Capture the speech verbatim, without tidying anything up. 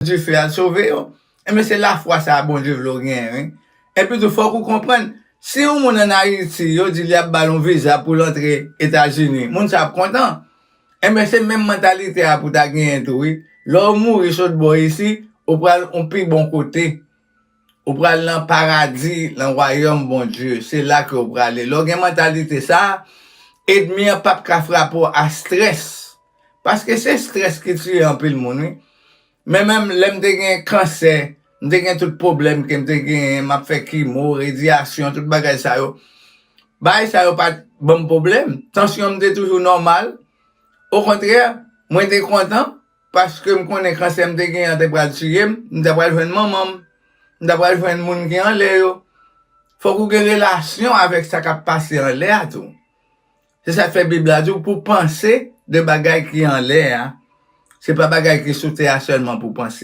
dife al sove yo. Enben, se lafwa sa a Bondye vle w genyen, wi. Epi tou, fòk ou konprann, si yon moun ann Ayiti, yo di li ap ba l yon viza pou l antre Etazini, moun sa ap kontan. Enben, se menm mantalite a pou w ta genyen tou, wi. Lè w mouri sot bò isi, ou pral yon pi bon kote. Ou pral nan paradi, nan wayòm Bondye. Se la ke w prale. Lè w gen mantalite sa a, ènmi an p ap ka frape w a strès. Paske se strès ki tiye anpil moun, wi. Men menm lè m te gen kansè, m te gen tout pwoblèm ke m te genyen, m ap fè kimo, rediyasyon, tout bagay sa yo. Bagay sa yo pa t ban m pwoblèm. Tansyon m te toujou nòmal. Okontrè, mwen te kontan paske m konnen kansè m te genyen an te pral tiye m, m ta pral jwenn manman m, m ta pral jwenn moun ki anlè yo. Fòk ou gen relasyon avèk sa k ap pase anlè a tou. Se sa k fè Bib la di w pou w panse de bagay ki anlè a. Se pa bagay ki sou tè a sèlman pou w panse.